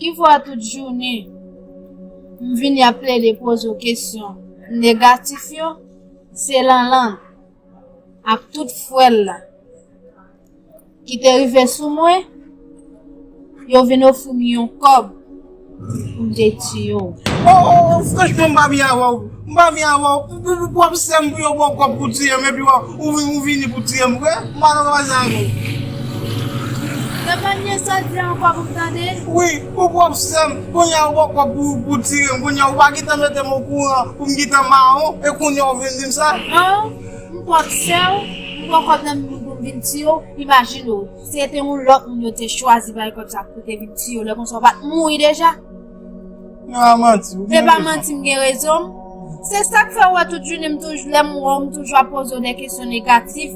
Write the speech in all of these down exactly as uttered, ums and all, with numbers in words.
Ki fè tout jounen m vini ap plede poze w kesyon negatif yo, se Lanlann ak tout frè l la ki te rive sou mwen, yo vin ofri m yon kòb pou m te tiye w. Oh, oh, oh, franchman, m pa byen avè w. M pa byen avè w. Ou, ou, ou pwòp sè m pou yo ba w kòb pou tiye m, epi w, ou vin, ou vini pou tiye m vre? M pa nan bagay sa avè w. Devan nye sa di ankò pou m tande? Wi, ou pwòp sè m. Kounye a ou ba w kòb pou, pou tiye m. Kounye a ou pa gentan mete m okouran pou m gentan mawon, e kounye a ou vin di m sa? An, m pwòp sè w, m pran kòb nan men w pou m vin tiye w. Imajine w, si se te yon lòt moun yo te chwazi bay kòb sa pou te vin tiye w, lè konsa w pa t mouri deja? Yo a manti, ou gen rezon. Se pa manti, m gen rezon m. Se sa k fè w wè tout jounen m toujou, lè m wè w, m toujou ap poze w de kesyon negatif.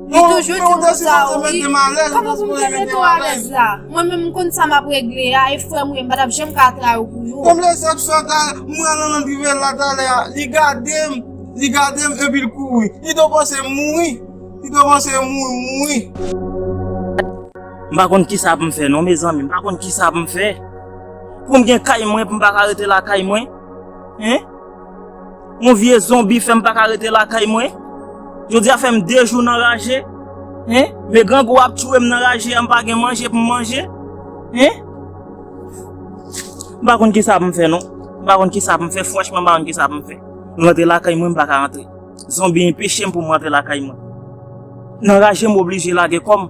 Li toujou di m konsa, wi. Kòman pou m te mete w alèz la? Mwen menm, m konn sa m ap regle a, e frè m ou ye, m pa t ap janm ka trayi w pou yo. Konn lè sa k sòt a, m wè Lanlann rive la talè a, li gade m, li gade m, epi l kouri. Li te panse m mouri. Li te panse m mouri, m mouri. M pa konn kisa pou m fè non, mezanmi, m pa konn kisa pou m fè. Pou m gen kay mwen, pou m pa ka rete lakay mwen? Hein? Yon vye zonbi fè m pa ka rete lakay mwen? Jodi a fè m de jou nan raje? Hein? Men grangou ap tchwe m nan raje a, m pa gen manje pou m manje? Hein? M pa konn kisa pou m fè non. M pa konn kisa pou m fè, franchman, m pa konn kisa pou m fè. M rantre lakay mwen, m pa ka rantre. Zonbi enpeche m pou m rantre lakay mwen. Nan raje m oblije lage kò m.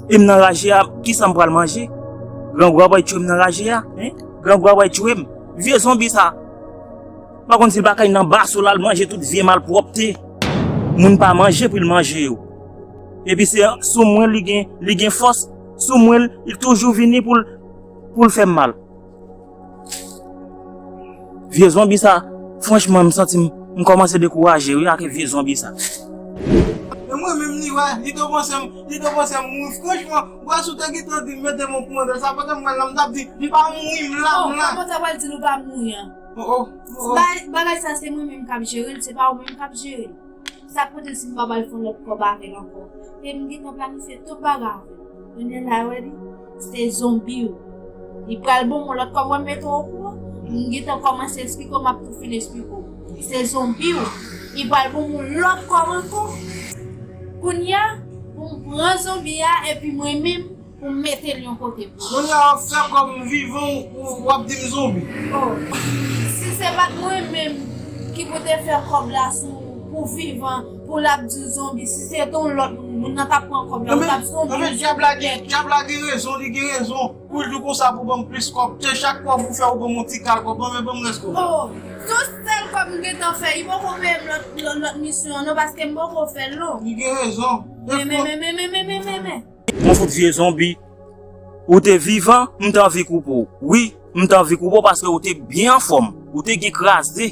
E m nan raje a, kisa m pral manje? Grangou a pral tchwe m nan raje a, hein? Grangou a pral tchwe m. Vye zonbi sa. M pa konn si l pa kay nan baso l al manje tout vye malpwòpte. Moun pa manje pou l manje yo. Epi se sou mwen li gen, li gen fòs. Sou mwen li toujou vini pou l, pou l fè m mal. Vye zonbi sa, franchman, m santi m, m kòmanse dekouraje, wi, ak vye zonbi sa. E mwen menm li wè, li te panse m, li te panse m mouri. Franchman, ou wè si w te gentan di m mete m okouran de sa, pandan m wè l la, m t ap di, m pa mouri, m la, m la. Oh, kòman w ta pral di l ou pa mouri an? Oh, oh, oh, oh. Ba-, bagay sa se mwen menm k ap jere l, se pa ou menm k ap jere l. Sa k pote si m pa pral fè yon lòt kòb avè l ankò? E m gentan planifye tout bagay avè l. Kounye a la, wè li, se zonbi w. Li pral ban m yon lòt kòb, wè m mete w okouran. M gentan kòmanse eksplike w, m ap tou fin eksplike w. Se zonbi w. Li pral ban m yon lòt kòb ankò. Kounye a, pou m pran zonbi a, epi mwen menm, pou m mete l yon kote pou ou. Kounye a w ap fè kòb m vivan, w, w ap di m zonbi. Oh. Si se pa t mwen menm ki pou te fè kòb la sou, pou vivan, pou l ap di w zonbi, si se te yon lòt moun, moun nan t ap pran kòb la, ou t ap zonbi. Ebyen, dyab la gen, dyab la gen rezon, li gen rezon. Pou l di w konsa pou ban m plis kòb. Se chak kòb ou fè, ou ban m yon ti kal kòb, ban m, ban m rès kòb. Oh, se yon sèl kòb m gentan fè, li poko peye m lòt, lòt, lòt misyon an non, paske m poko fè l non. Li gen rezon. Men, men, men, men, men, men, men, men. Mwen fout vye zonbi. Ou te vivan, m te anvi koupe w. Wi, m te anvi koupe w paske ou te byen anfòm. Ou te gen kraze.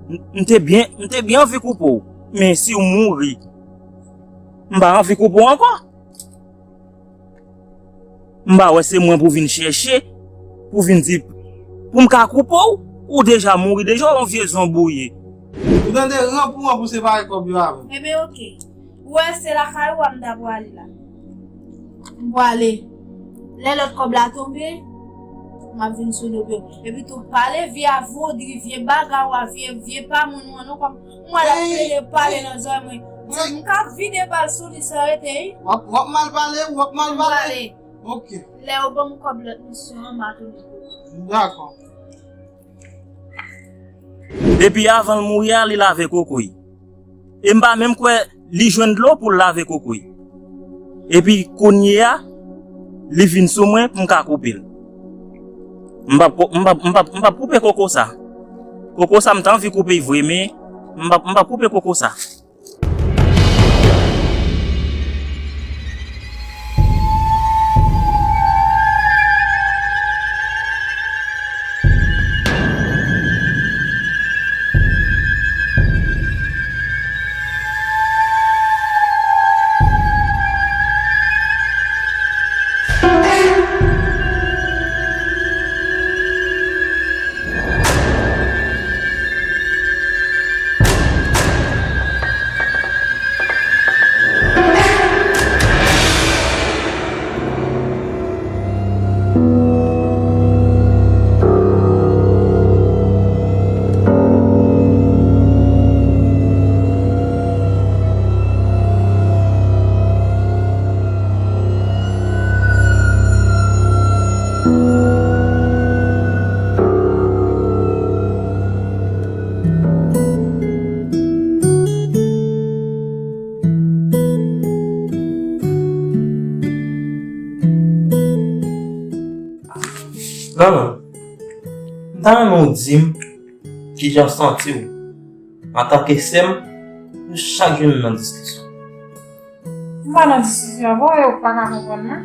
M, m te byen, m te byen anvi koupe w. Men si w mouri, m pa anvi koupe w ankò. M pa wè se mwen pou vin chèche, pou vin di, pou m ka koupe w. Ou deja mouri deja, w yon vye zonbi w ye. Ou tande, ran pou ran pou separe kòb yo avè m. Ebyen, oke. Ou wè, se lakay ou a m ta pwale la. M pwale. Lè lòt kòb la tonbe, m ap vin sou do pye w. Epi tou, pale vye avodi, vye bagay ou a, vye, vye pa moun ou an non, kòm m wè l ap plede pale nan zòrèy mwen. Di m ka vide bal sou li san rete, wi. W ap, w ap mal pale, w ap mal pale. M pale. Oke. Lè yo ban m kòb lòt misyon an, m a tounen. Dakò. Depi avan l mouri a, li lave koko l. E m pa menm kwè li jwenn dlo pou l lave koko l. Epi kounye a, li vin sou mwen pou m ka koupe l. M p ap ko-, m p ap, m p ap, m p ap koupe koko sa. Koko sa, m t anvi koupe l vre, men m p ap, m p ap koupe koko sa. Lanlan, m ta renmen w di m kijan w santi w antanke sè m pou chak jou nou nan diskisyon. M pa nan diskisyon avè w e w pa ka konprann mwen.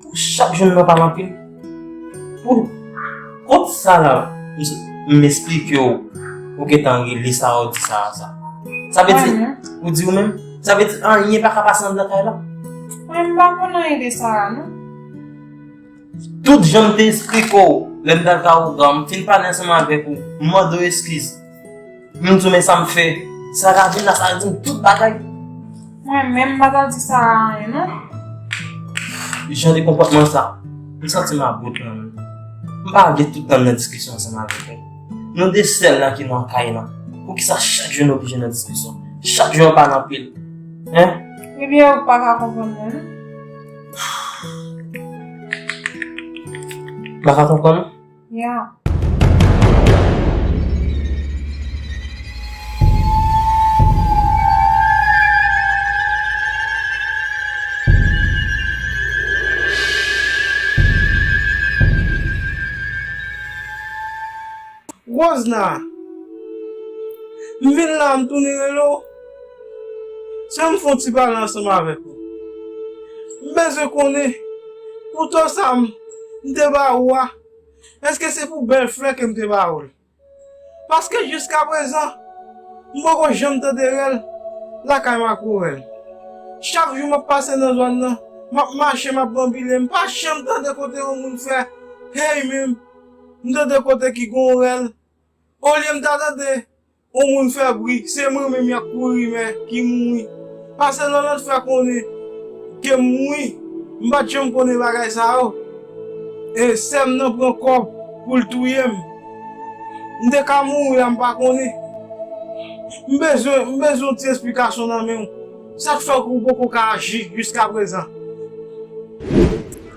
Pou chak jou nou nan pale anpil. Pou kont sa la, m, m esplike w, ou gentan rele Sara, ou di Sara sa. Sa vle di, ou di ou menm, sa vle di anyen pa ka pase anndan kay la. Mwen, m pa konn anyen de Sara, non. Tout jan m te esplike w, lè m t al Kawoura, m fin pale ansanm avèk ou, m mande w eskiz. M di w men sa m fè. Sara vin la, Sara di m tout bagay. Mwen menm, m pa t al di Sara anyen, non. Jan de konpòtman sa, m santi m about lan menm. M pa vle tout tan nan diskisyon ansanm avèk ou. Nou de sèl la ki nan kay lan. Poukisa chak jou nou oblije nan diskisyon? Chak jou nou pale anpil. Hein? Ebyen, ou pa ka konprann mwen, non. Pa ka konprann ou? Ya. Rosna, m vin la, m tounen rele w. Se m fè yon ti pale ansanm avèk ou. M bezwen konnen, kouto sa m, m te ba ou a, èske se pou bèl flè ke m te ba ou l? Paske jiskaprezan, m poko janm tande rèl lakay Makorèl. Chak jou m ap pase nan zòn nan, m ap mache, m ap banbile, m pa janm tande kote yon moun fè hey menm. M tande kote ki gon rèl. Olye m ta tande yon moun fè bri, se mwen menm y ap kouri men ki mouri. Pase Lanlan fè konnen ke m mouri, m pa t janm konnen bagay sa yo. E sè m nan pran kòb pou l touye m. M te ka mouri a, m pa konnen. M bezwen, m bezwen yon ti esplikasyon nan men w. Sa k fè ke w poko ka aji jiskaprezan?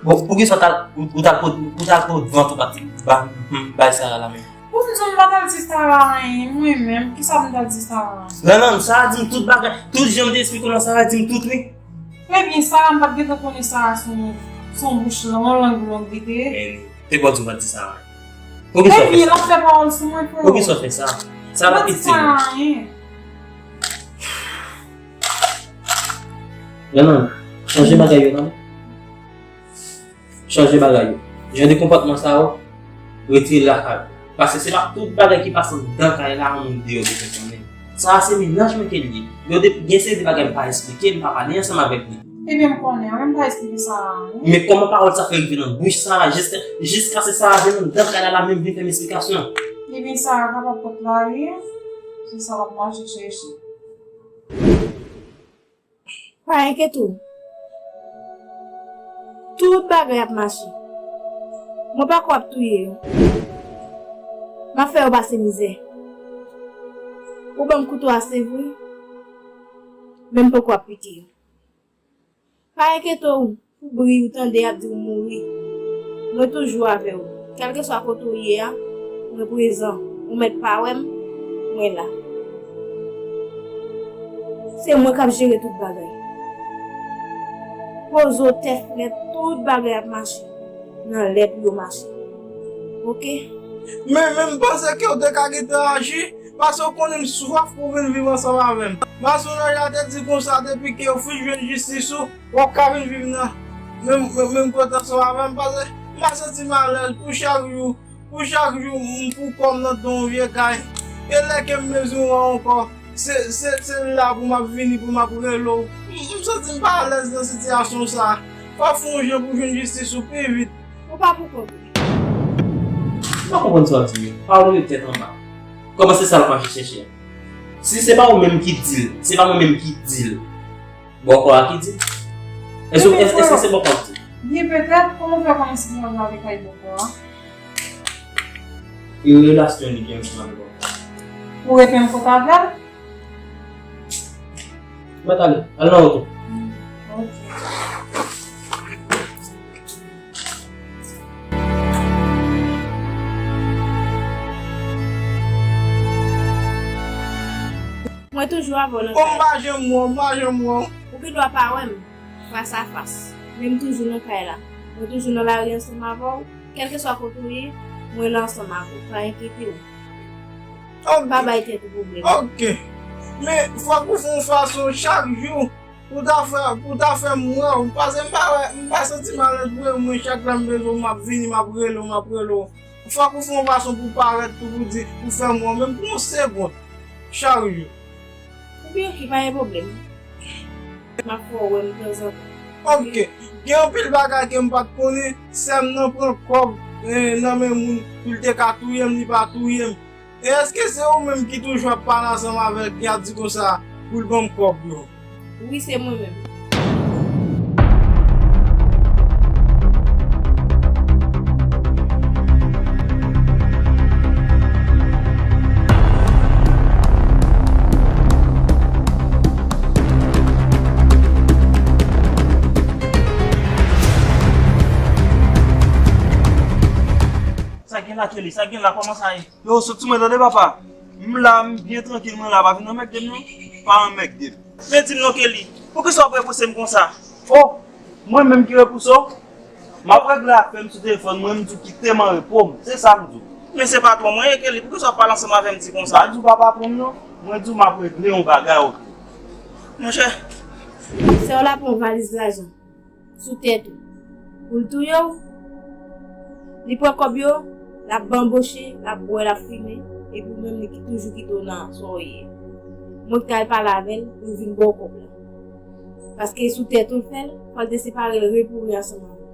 Bon, poukisa w t al, ou, ou t al pot, ou t al pot vant ou pa t ba, bay Sara la menm? Pou m di w m pa t al di Sara anyen, mwen menm, kisa m t al di Sara? Lanlan, Sara di m tout bagay, tout jan m te esplike w lan, Sara di m tout, wi. Ebyen, Sara, m pa t gentan konnen Sara se yon, se yon bouch long, yon lang long li te ye. Men, te bò di w pa t di Sara anyen. Poukisa w fè sa? Ebyen, l ap fè pawòl sou mwen, freo. Poukisa w fè sa? Sara pa t di Sara anyen. Lanlan, chanje bagay yo, tande. Chanje bagay yo. Jan de konpòtman sa yo, retire lakay ou. Paske se pa tout bagay ki pase anndan kay la yon moun deyò bezwen konnen. Sa a se mennaj mwen ke l ye. Yo de, gen seri de bagay m pa esplike, m pa pale ansanm avèk li. Ebyen, m konnen, mwen m pa esplike Sara anyen. Men kòman pawòl sa fè rive nan bouch Sara jiska, jiska se Sara vin anndan kay la, la menm vin fè m esplikasyon? Ebyen, Sara kapab pot la wi. Se sa w ap mache chèche. Pa enkyete w. Tout bagay ap mache. Mwen pa kwè w ap touye yo. M ap fè yo pase mizè. Ou ban m kouto a, se vre. Men m poko ap pike yo. Pa enkyete w. Pou bri ou tande y ap di w mouri. Mwen toujou avè w. Kèlkeswa kote w ye a, mwen prezan. Ou mèt pa wè m, mwen la. Se mwen k ap jere tout bagay. Poze w tèt frèt, tout bagay ap mache nan lè pou yo mache. Oke? Men, men m panse ke w te ka gentan aji. Paske w konnen m swaf pou w vin viv ansanm avè m. Masonaj la te di konsa, depi ke w fin jwenn jistis ou, w ap ka vin viv nan menm, menm, menm kote ansanm avè m. Paske m pa santi m alèz pou chak jou, pou chak jou m pou kò m nan don yon vye kay. E lè ke m bezwen w ankò, se, se, se la pou m ap vini, pou m ap rele w. M, m santi m pa alèz nan sitiyasyon sa. Fò w fè yon jan pou w jwenn jistis ou pi vit. Ou pa pou kont ou. M pa konprann sa w ap di yo. Pawòl yo tèt anba. Kòman se sa l ap mache chèche a? Si se pa ou menm ki di l, se pa mwen menm ki di l, bòkò a ki di l? Èske, èske, èske se bòkò a ki di l? Byen petèt, kòman w fè konnen si se pa w ki kay bòkò a? E relasyon li gen ansanm avèk bòkò a? Ou rete yon kote avè l? Mèt ale, al nan wout ou. Mwen toujou avè w nan kay la. Bon, m pa janm wè w, m pa janm wè w. Ou gen dwa pa wè m fas a fas, men m toujou nan kay la. Mwen toujou nan lari ansanm avè w. Kèlkeswa kote w ye, mwen la ansanm ak ou. Pa enkyete w. Ok. Pa bay tèt ou pwoblèm. Ok. Men, fòk ou fè yon fason chak jou pou ta fè, pou ta fè m wè w. Paske m pa wè, m pa santi m alèz pou wè w. Mwen, chak lè m bezwen w, m ap vini, m ap rele w, m ap rele w. Fòk ou fè yon fason pou parèt tou, pou di, pou fè m wè w, menm pou yon segond. Chak jou. Ebyen, ok, pa gen pwoblèm. M ap fè w wè m tanzantan. Ok. Gen anpil bagay ke m pa t konnen, sè m nan pran kòb, eh, nan men moun pou l te ka touye m, li pa touye m. E èske se ou menm ki toujou ap pale ansanm avè l, ki ap di konsa pou l ban m kòb yo? Wi, se mwen menm. Sa gen la, Kelly? Sa gen la? Kòman sa ye? Yo, soti mwen tande, papa. M la, m byen trankil, mwen la, pa vin anmègde m non. Pa anmègde m. Men di m non, Kelly, poukisa w ap repouse m konsa? Oh, mwen menm ki repouse w? M ap regle afè m sou telefòn, mwen m di w kite m an repo m. Se sa m di w. Men se patwon mwen ye, Kelly, poukisa w ap pale ansanm avè m di konsa? M pa di w pa patwon m non. Mwen di w m ap regle yon bagay, ok. Monchè. Sè w la pran valiz lajan sou tèt ou pou l touye w. Li pran kòb yo, l ap banboche, l ap bwè, l ap fimen, epi ou menm li ki toujou kite w nan sa w ye. Mwen ki t al pale avè l pou l vin ba w kòb la. Paske sou tèt ou l fè l, fò l te separe l ri pou ri ansanm avè w.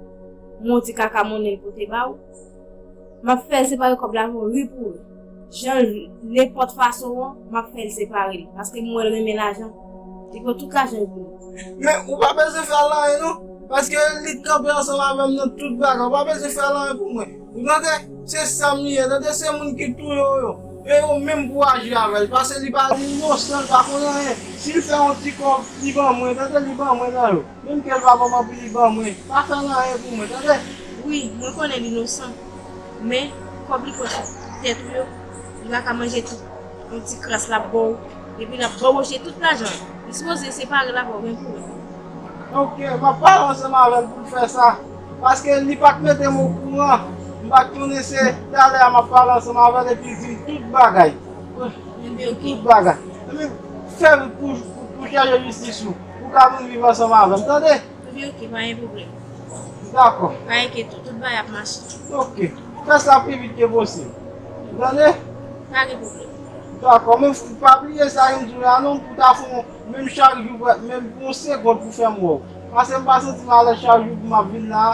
Mwen yon ti kaka monnen l pote ba w. M ap fè l separe kòb la avè w ri pou ri. Jan l, nenpòt fason an, m ap fè l separe l. Paske m wè l renmen lajan. Li pran tout lajan yo pou li. Men ou pa bezwen fè l anyen non. Paske li t kanpe ansanm avè m nan tout bagay. Ou pa bezwen fè l anyen pou mwen. Ou tande? Se sa m ye. Tande? Se moun ki touye w yo. E yo menm pou aji avè l. Paske li pa, li inosan, li pa konn anyen. Si l fè yon ti kòb, li ban mwen. Tande? Li ban mwen nan yo. Menm ke l pa ban m anpil, li ban mwen. Pa fè l anyen pou mwen, tande? Wi, mwen konnen l inosan. Men, kòb li pran sou tèt ou yo, li pa ka manje tout. Yon ti kras l ap ba w. Epi l ap banboche tout lajan. Li sipoze separe l avè w ri pou ri. Ok, m ap pale ansanm avè l pou l fè sa. Paske li pa t mete m okouran. M pa t konnen se talè a m ap pale ansanm avè l epi l di m tout bagay. Li di m tout bagay. Epi fè pou, pou, pou chèche jistis ou. Pou ka vin viv ansanm avè m, tande? Ebyen, ok, pa gen pwoblèm. Dakò. Pa enkyete w, tout bagay ap mache. Ok. Fè sa pi vit ke posib. Ou tande? Pa gen pwoblèm. Dakò, men f-, pa bliye sa ke m di w la non, pou ta fè yon, menm chak jou, menm pou yon segond pou fè m wè w. Paske m pa santi m alèz chak jou pou m ap vin la,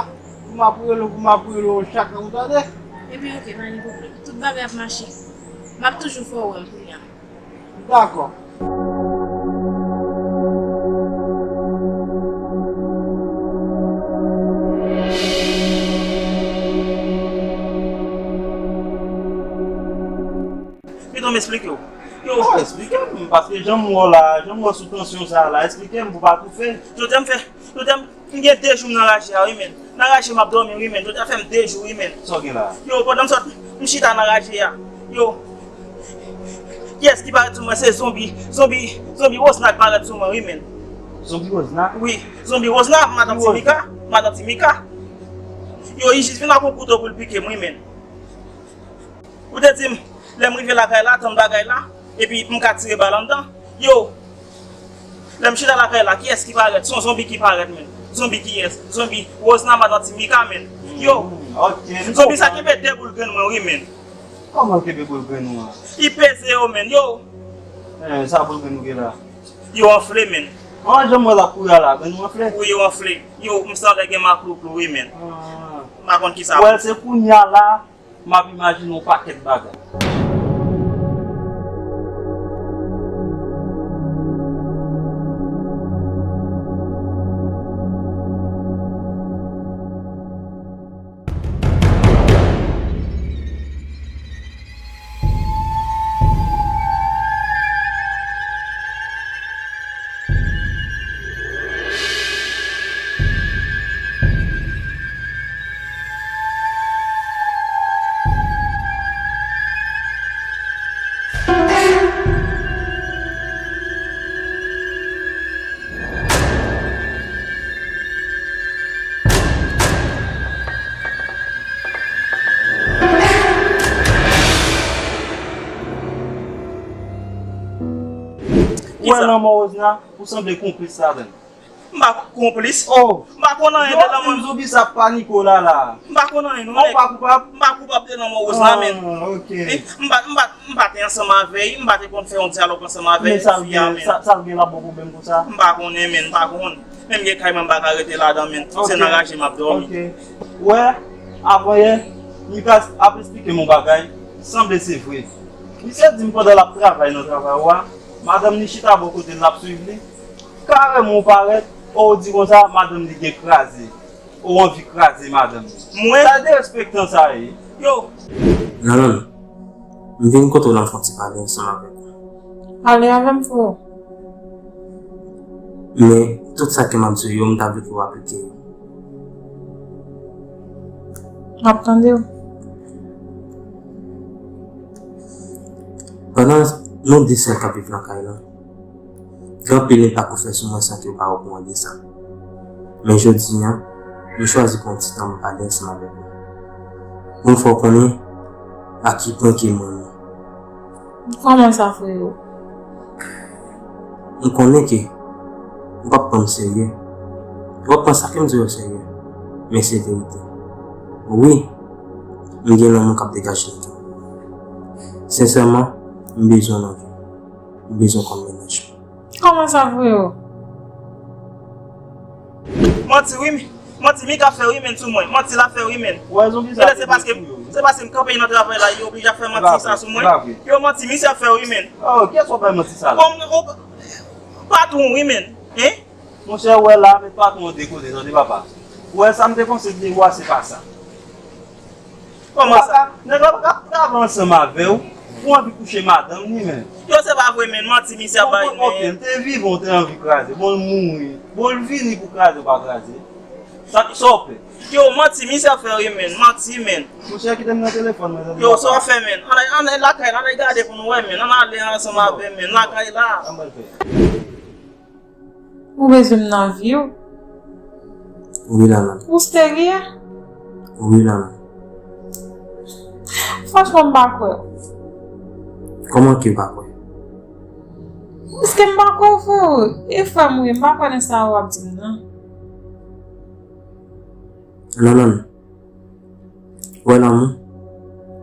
pou m ap rele w, pou m ap rele w chak lè, ou tande? Ebyen, ok, pa gen pwoblèm. Tout bagay ap mache. M ap toujou fè w wè m kounye a. Dakò. Pito m esplike w. Yo. Oh, esplike m, paske jan m wè w la, jan m wè w sou tansyon sa a la, esplike m pou pa toufe. Jodi a m fè, jodi a m M gen de jou m nan raje a wi, menn. Nan raje m ap dòmi wi, menn. Jodi a fè m de jou wi, menn. Sa w gen la? Yo, pandan m sot, m chita nan raje a. Yo. Kiyès ki parèt sou mwen? Se zonbi, zonbi, zonbi Wozna k parèt sou mwen wi, menn. Zonbi Wozna? Wi, zonbi Wozna, madan Timika, madan Timika. Yo, li jis vin ak yon kouto pou l pike m wi, menn. Ou te di m, lè m rive lakay la, tann bagay la, epi m ka tire bal anndan. Yo, lè m chita lakay la, kiyès ki parèt? Se yon zonbi ki parèt, menn. Zonbi kiyès? Zonbi Wozna, madan Timika, menn. Yo, zonbi sa kenbe de boul grenn mwen, wi, menn. Kòman l kenbe boul grenn ou an? Li peze yo, menn. Yo. Eh, sa boul grenn ou gen la? Yo anfle, menn. An, jan m wè l ap kouri a la, grenn ou anfle? Wi, yo anfle. Yo, m sanble gen maklouklou, wi, menn. Ah. M pa konn kisa. Wè, se kounye a la, m ap imajine yon pakèt bagay. Wè lanmò Rosna, ou sanble konplis ladan l. M pa konplis. Oh. M pa konn anyen de lanmò. Yo di m Zobi sa ap panike w la la. M pa konn anyen non. Ou pa koupab? M pa koupab de lanmò Rosna, men. Ah, ok. M pa, m pa, m pa te ansanm avè l, m pa te konn fè yon dyalòg ansanm avè fi a, men. Men sa l gen, sa, sa l gen l ap ba w pwoblèm konsa? M pa konnen, men, m pa konn. Menm gen kay mwen m pa ka rete ladan, men. Ok. Se nan raje m ap dòmi. Ok. Wè, avanyè, Mikas ap esplike m yon bagay, sanble se vre. Misye di m pandan l ap travay nan travay ou a, madanm li chita bò kote l, l ap swiv li. Kareman ou parèt, ou di konsa, madanm li gen kraze. Ou anvi kraze madanm li. Mwen? Sa derespektan sa ye. Yo! Non, non, non. M vin kote w la m fè yon ti pale ansanm avèk ou. Pale avè m, freo. Men, tout sa ke m ap di w yo, m ta vle ke w aplike yo. M ap tande w. Pandan nou de sèl k ap viv nan kay lan, gen anpil enpak ou fè sou mwen san ke w pa okouran de sa. Men jodi a, m chwazi pran ti tan m pale ansanm avèk ou. Pou m fè w konnen a ki pwen ke m renmen w. Kòman sa, freo? M konnen ke ou p ap pran m serye. Ou p ap pran sa ke m di w yo serye. Men se verite. Wi, m gen lanmou k ap degaje nan kè m. Sensèman, m bezwen w nan vi m. M bezwen w kòm mennaj mwen. Kòman sa, freo? Manti, wi, mi-, manti, Mika fè rimèn sou mwen. Manti, l ap fè rimèn. Wè, zonbi sa. Genlè se paske, se paske m kanpe nan travay la, yo oblije ap fè manti sa sou mwen. Yo manti, misye ap fè rimèn. Oh, kiyès w ap bay manti sa la? Kòm, o, patwon rimèn, hein? Monchè, wè la, met patwon an de kote, tande papa. Wè, sa m te panse de ou a, se pa sa. Kòman sa? Nèg la pa ka travay ansanm avè w pou anvi kouche madanm li, men. Yo, se pa vre, men, manti misye ap bay, men. Ok, l te vivan, w te anvi kraze. Bon, l mouri. Bon, l vini pou kraze, w pa kraze. Sa, sa w fè? Yo, manti misye ap fè, wi, men. Manti, men. Monchè, kite m nan telefòn mwen, tande papa. Yo, sa w fè, men? Ann al, ann al lakay la, ann al gade pou nou wè, men. Ann ale ansanm avè m, men. Lakay la. Sa m pral fè? Ou bezwen m nan vi w? Wi, Lala. Ou serye? Wi, Lala. Franchman, m pa kwè w. Kòman ke w pa kwè? Paske m pa kwè w, freo. E frè m ou ye, m pa kwè nan sa w ap di m nan. Non, non, non. Wè lanmou,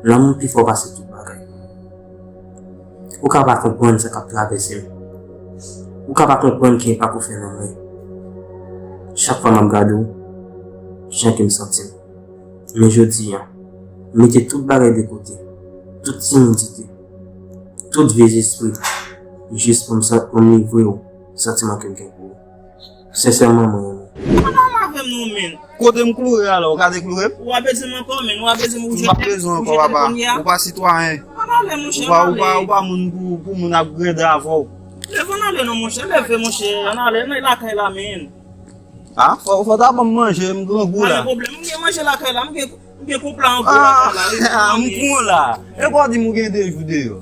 lanmou pi fò pase tout bagay. Ou ka pa konprann sa k ap travèse m. Ou ka pa konprann ki enpak ou fè nan mwen. Chak fwa m ap gade w, jan ke m santi m. Men jodi a, m mete tout bagay de kote, tout timidite, tout vye zespri, jis pou m san-, pou m livre w santiman ke m gen pou ou. Sensèman, mwen renmen w. Ann al avè m non, men. Kote m kloure a la, ou ka dekloure m? Ou pa bezwen m ankò, men. Ou pa bezwen m. M pa bezwen ankò, papa. Ou pa sitwayen. Ann ale, monchè, ann ale. Ou pa, ou pa, ou pa moun pou, pou moun ap grede avè w. Leve, ann ale non, monchè. Leve, monchè. Ann ale, ann ale lakay la, men. A, fò, fò ta ban m manje, m grangou la. Pa gen pwoblèm, m gen manje lakay la, m gen M gen koup la ankò lakay la, wi. Ah, m pran la. E pa w di m ou gen de jou deyò.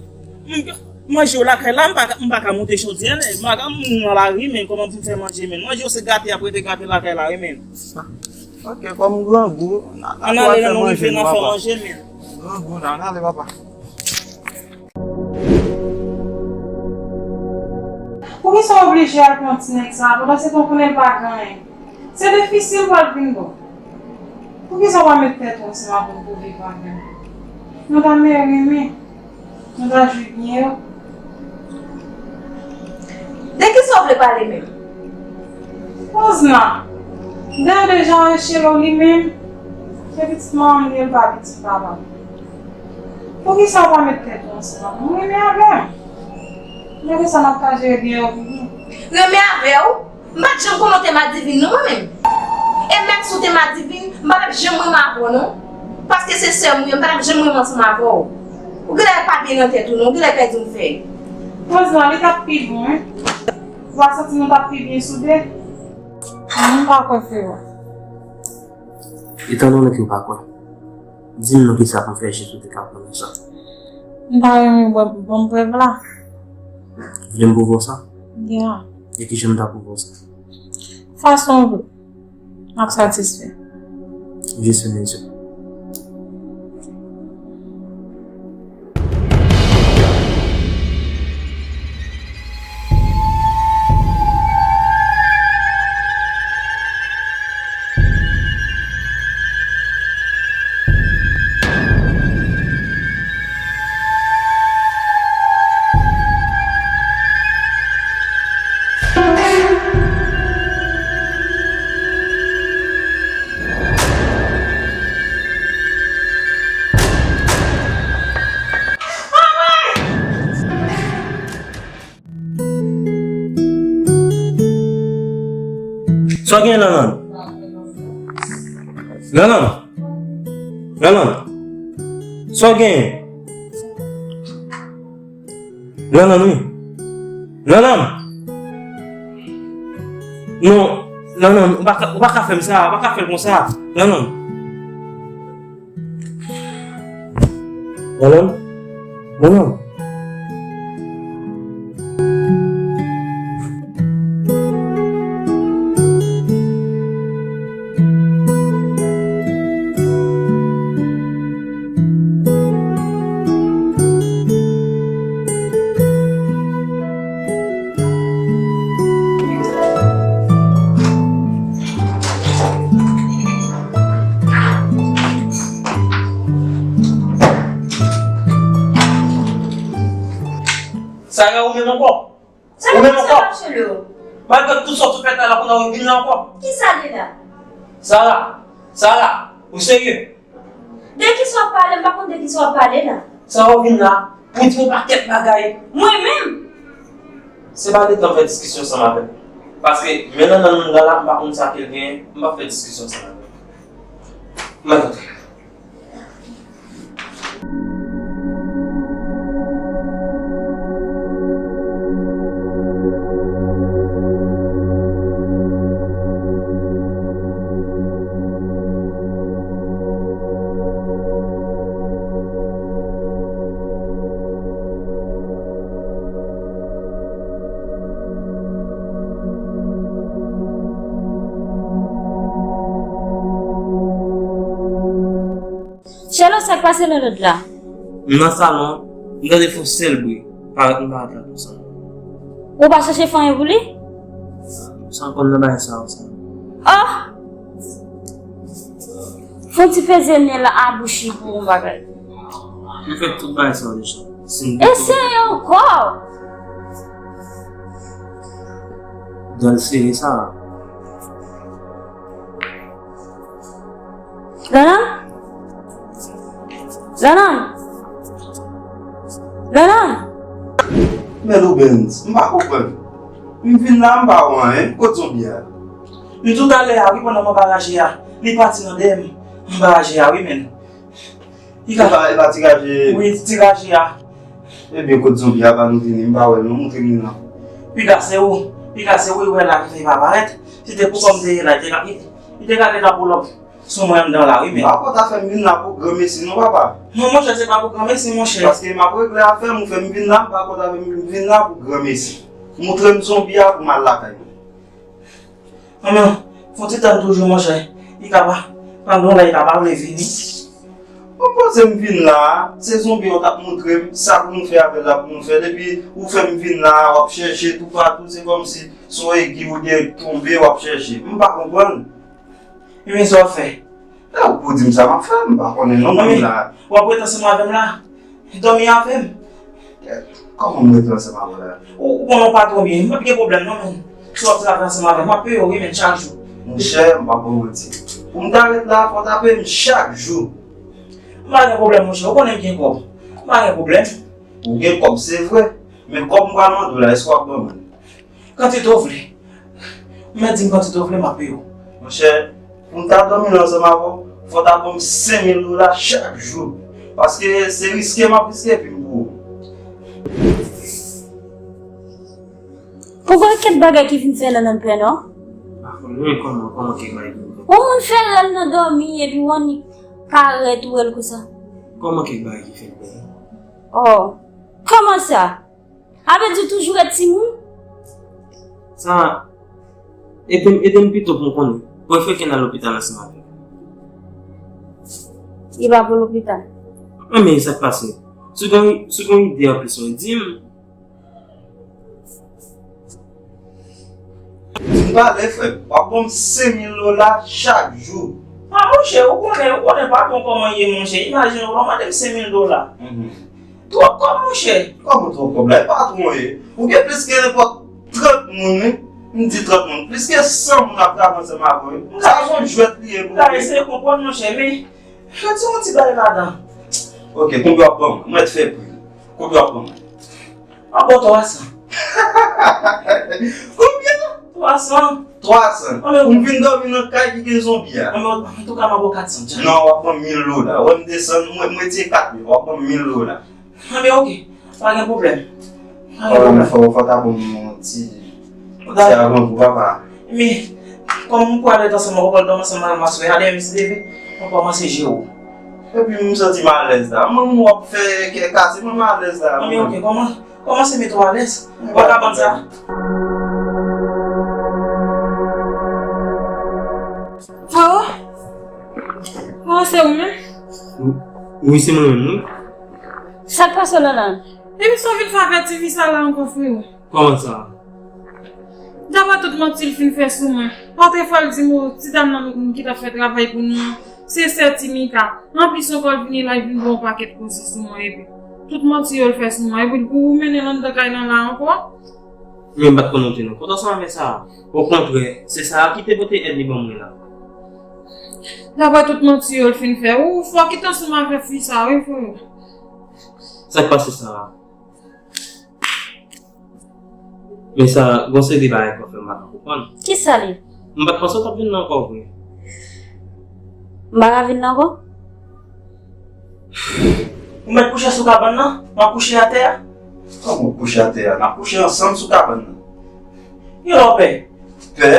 M gen manje w lakay la, m pa ka, m pa ka moute chodyè, men. M pa ka, m nan lari, men kòman pou m fè manje, men. Manje w se gate, ap rete gate lakay la, wi, men. Ok, kòm grangou, n a, n a ale, lè nou rive, n a fè manje, men. Grangou la, n ale, papa. Poukisa w oblije al pran ti nèg sa a, pandan se tan w konnen l pa gen anyen? Se difisil pou al vin bon. Poukisa w pa met tèt ou ansanm avè m pou viv avè m? Nou ta meri, wi. Nou ta jwi byen yo. De kisa w vle pale menm? Rosna, Dèyè de jan Rechelo li menm, se pitit manman m li ye, l pa pitit papa m. Poukisa w pa met tèt ou ansanm avè m? Renmen avè m. Lè konsa n ap ka jere byen yo pou nou. Renmen avè w? M pa t janm konnen w te madivin non mwen menm. E menm si w te madivin, m pa t ap janm renmen avè w non. Paske se sè m ou ye, m pa t ap janm renmen ansanm avè w. Ou genlè pa byen nan tèt ou non, ou genlè pèdi yon fèy. Rosna, li t ap pi bon wi. Ou pa santi nou t ap pi byen soude? Mwen m pa kwè freo. Etandone ke w pa kwè, di m non kisa pou m fè jis pou te ka konnen sa. M ta renmen w ban m prèv la. Vle m pwouve w sa? Ya. E kijan m ta pwouve w sa? Fason w vle. M ap satisfè. Jis fèmen zye w. Sa w gen, Lanlan? Lanlan? Lanlan? Sa w gen? Lanlan, wi. Lanlan! Non, Lanlan, ou pa ka, ou pa ka fè m sa, ou pa ka fè l konsa. Lanlan. Lanlan? Lanlan? Sara, ou menm ankò? Ou menm ankò? Malgre tout sa w te fè la, kounye a ou vin la ankò? Kisa li la? Sara, Sara, ou serye? De kisa w ap pale? M pa konn de kisa w ap pale la. Sara, ou vin la pou di yon pakèt bagay. Mwen menm? Se pa letan fè diskisyon ansanm avè m. Paske men nan nan nan la, m pa konn sa ke l genyen, m p ap fè diskisyon ansanm avè l. Mwen antre. Chelo, sa k pase nan lòd la? M nan salon, m tande fon sèl bri. Parèt m parèt la konsa. Ou pa chèche fè anyen pou li? Sa m konn nan bagay sa yo sa. Oh! Fon ti peze nen l a bouch li pou yon bagay. M fè tout bagay sa yo deja. Si m Eseye ankò! Dan l sere sa. Lanan? Lanan? Lanan? Men Loubens, m pa konprann. M vin la, m pa wè anyen. Kot zonbi a? Li tout alè a, wi, pandan m anba raje a. Li pati nan dèyè m, anba raje a, wi, men. Li ka E pa, e pa ti raje. Wi, ti raje a. Ebyen, kot zonbi a, pa nou vini, m pa wè l non, montre m li non. Piga se ou, piga se ou, ou wè la ki fè li pa parèt. Si te pou kòm te ye la, li te ka, li, li te ka gentan pull up sou mwen anndan la, wi, men. Papa ta fè m vin la pou granmesi non, papa. Non, monchè, se pa pou granmesi, monchè. Paske m ap regle afè m, ou fè m vin la, papa ta fè m vin la pou granmesi. Montre m zonbi a pou m al lakay mwen. Manman, fon ti tann toujou, monchè. Li ka pa, pandan la, li ka pa vle vini. Ou panse m vin la, se zonbi yo t ap montre m sa pou nou fè avè l la pou nou fè l, epi ou fè m vin la, w ap chèche toupatou, se kòmsi se yon egi ou byen tonbe, w ap chèche. M pa konprann. Ebyen, sa w ap fè? E ou pou di m sa m ap fè, m pa konnen non, mwen la. W ap rete ansanm avè m la? Dòmi avè m. Kòman m rete ansanm avè w la? Ou, ou konnen w patwon byen, m p ap gen pwoblèm non, men. Si w ap travay ansanm avè m, m ap peye w, wi, men, chak jou. Monchè, m p ap ba w manti. Pou m ta ret la, fò w ta peye m chak jou. M pa gen pwoblèm, monchè, ou konnen m gen kòb. M pa gen pwoblèm. Ou gen kòb, se vre, men kòb m pral mande w la, èske w ap ban mwen l? Kantite w vle. Ou mèt di m kantite w vle, m ap peye w. Monchè, pou m ta dòmi la ansanm avè w, fò w ta ban m senk mil dola chak jou. Paske se riske m ap riske vi m pou ou. Pou gen kèk bagay ki vin fè Lanlan pè, non? M pa konnen kòman, kòman kèk bagay vin fè. Yon moun fè rèl nan dòmi, epi w annik parèt ou wè l konsa. Kòman kèk bagay ki fè l pè? Oh, kòman sa? Sa vle di w toujou ret timoun? Sa, ede m, ede m pito pou m konnen. Pou efeke n al lopital ansanm avè m. Li pa pou lopital. An, men sa k pase? Si w gen, si w gen ide anplis mwen, di m. Di m pale, frè m. W ap ban m senk mil dola chak jou. A, monchè, ou konnen, ou konnen patwon kòman l ye, monchè. Imajine w, w ap mande m senk mil dola. Mhm. Twòp kòb, monchè. Kòman twòp kòb la? E patwon w ye. Ou gen plis ke nenpòt trant moun, wi. M di trant moun. Plis ke san moun ap travay ansanm avè w, wi. Sa se yon jwèt li ye pou ou. M ka eseye konprann, monchè, men yo di yon ti bagay ladan. Ok, konbyen w ap ban mwen? Mwen t fè pri. Konbyen w ap ban mwen? M ap ba w twa san. Konbyen? Twa san? Twa san. Pou m vin dòmi nan kay ki gen zonbi a. Antouka, m ap ba w kat san, tchan. Non, w ap ban m mil dola. Wè m desann, mwen, mwen retire kat mil, w ap ban m mil dola. Anben, oke. Pa gen pwoblèm. Pa gen pwoblèm. Fò, fò ta ban m yon ti, ti avan pou papa. Men, kòm m pral ret ansanm, ou pral dòmi ansanm ak maswè a, demen misye leve, mwen kòmanse jere w. Epi m santi m alèz la. Mwen, mwen w ap fè kè kase, mwen m alèz la. Anben, oke, kòman? Kòmanse mete w alèz. Ou pa ka bann sa. Freo? Freo, se ou menm? Wi, se mwen menm, wi. Sa k pase w la la? Epi sa w vin fè avè ti fi sa la ankò, freo? Kòman sa? Daprè tout manti l fin fè sou mwen. Pòtrefwa l di m, ti dam nan ki t ap fè travay pou nou an, se sè Timika. Anplis ankò, l vini la, l vin ba yon pakèt koze sou mwen, epi tout manti yo l fè sou mwen, epi l pou ou mennen l anndan kay lan la ankò. Men m pa t konn ou te nan kont ansanm avè sa. Okontrè, se sa ki te pote èd li ban mwen la. Daprè tout manti yo l fin fè, ou fò kite ansanm avè fi sa, wi, freo. Sa k pase sa? Men sa, gon seri de bagay k ap fè m pa ka konprann. Kisa l ye? M pa t panse w t ap vin nan ankò vre. M pa ka vin nan ankò? Ou mèt kouche sou kabann nan, m ap kouche atè a. Kòman w kouche atè a? N ap kouche ansanm sou kabann nan. Yon lè w pè. Pè?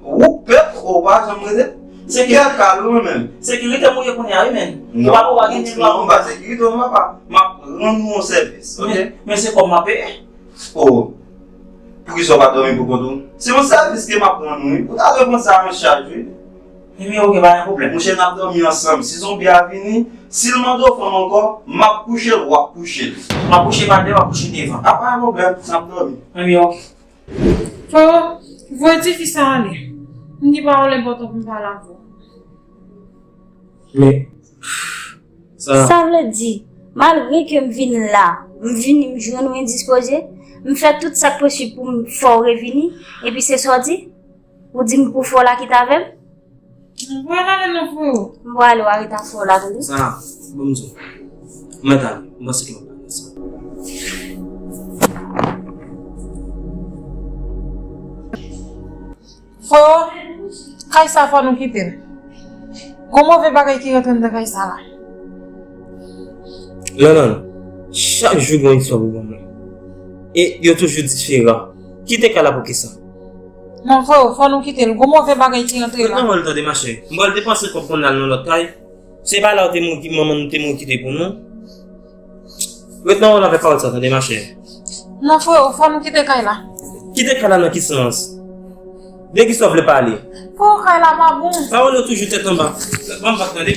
Ou pè, ou pa janm rete. Sekirite. Kè kal ou menm. Sekirite m ou ye kounye a, wi, men. Non, ou pa, ou pa gen ti non, m pa sekirite w, m pa, m ap rann ou yon sèvis, oke? Men, men se kòb m ap peye. Oh. Poukisa w pa dòmi pou kont ou? Se yon sèvis ke m ap rann ou, wi. Ou ta dwe pran sa an chaj, wi. Ebyen, oke, pa gen pwoblèm. Monchè, n ap dòmi ansanm. Si zonbi a vini, si l mande w fanm ankò, m ap kouche l, w ap kouche l. M ap kouche pa dèyè, w ap kouche devan. A, pa gen pwoblèm, n ap dòmi. Ebyen, oke. Freo, voye tifi sa ale. M gen pawòl enpòtan pou m pale avè w. Men, sa. Sa vle di, malgre ke m vin la, m vini, m jwenn ou endispoze, m fè tout sa k posib pou m fè w revini, epi se sa w di? Ou di m pou fè w la kite avè m? M pral ale non, freo. M pral ale, w a rete ak frè w la, tande? Sa, bon, m di w. Mwen ta, m panse ke mwen pa nan sa. Freo, kay sa fò nou kite l. Gon move bagay ki rantre anndan kay sa la. Lanlan, chak jou gon istwa pou ban mwen. E yo toujou diferan. Kite kay la poukisa? Non, freo, fò nou kite l. Gon move bagay ki rantre la. Ret nan wòl tande, machè. M pral depanse kòb pou n al nan lòt kay. Se pa la w te mouri, manman nou te mouri kite pou nou. Ret nan wòl avèk pawòl sa, tande, machè. Non, freo, fò nou kite kay la. Kite kay la nan ki sans? De kisa w vle pale? Freo, kay la pa bon. Pawòl yo toujou tèt anba. Ban m bak, tande.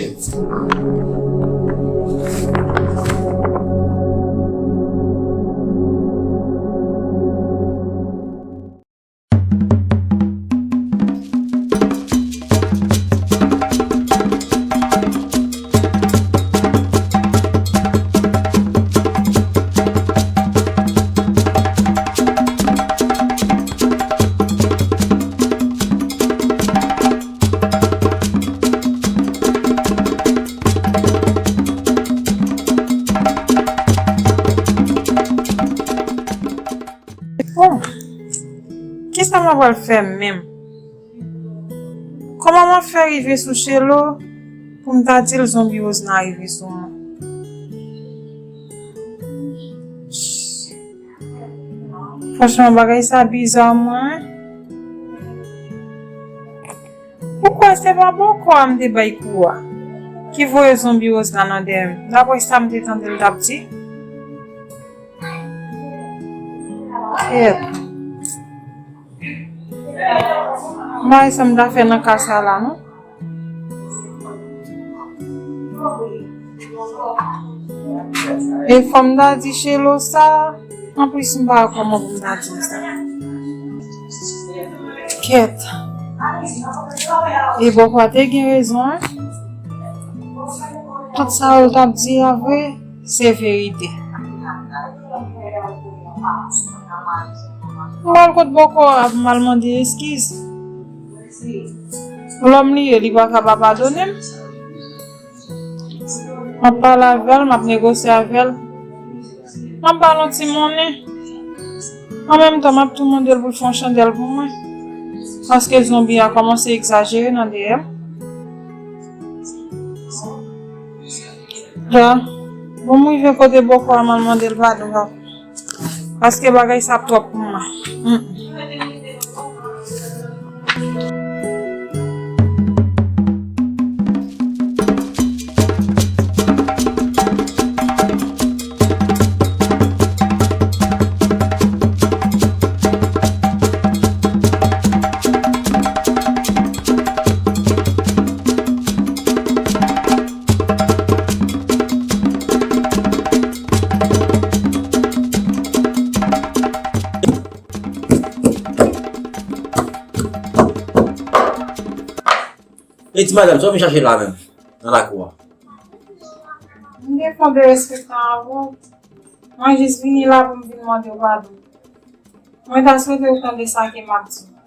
Bon, kisa m ap pral fè menm? Kòman m ap fè rive sou Chelo pou m ta di l zonbi Wozna rive sou mwen? Franchman, bagay sa biza mwen. Ou kwè se pa bòkò a m te bay kou a ki voye zonbi Wozna nan dèyè m, daprè sa m te tande l t ap di? Kèt. M pa wè sa m ta fè nan ka sa la, non. E fò m ta di Chelo sa, anplis m pa wè kòman pou m ta di l sa. Kèt. E bòkò a te gen rezon, en. Tout sa yo t ap di a vre. Se verite. M pral kot bòkò a pou m al mande eskiz. Lòm li ye, li pa ka pa padone m. M ap pale avè l, m ap negosye avè l. M ap ba l yon ti monnen. An menm tan, m ap tou mande l pou l fè yon chandèl pou mwen. Paske zonbi a kòmanse egzajere nan dèyè m. Bon, m rive kote bòkò a, m al mande l padon, papa. Paske bagay sa ap twòp pou mwen. Mm. E ti madanm, sa w vin chache la menm, nan lakou a? M gen fon derespektan avè w. Mwen jis vini la pou m vin mande w padon. Mwen ta swete w tande sa ke m ap di w.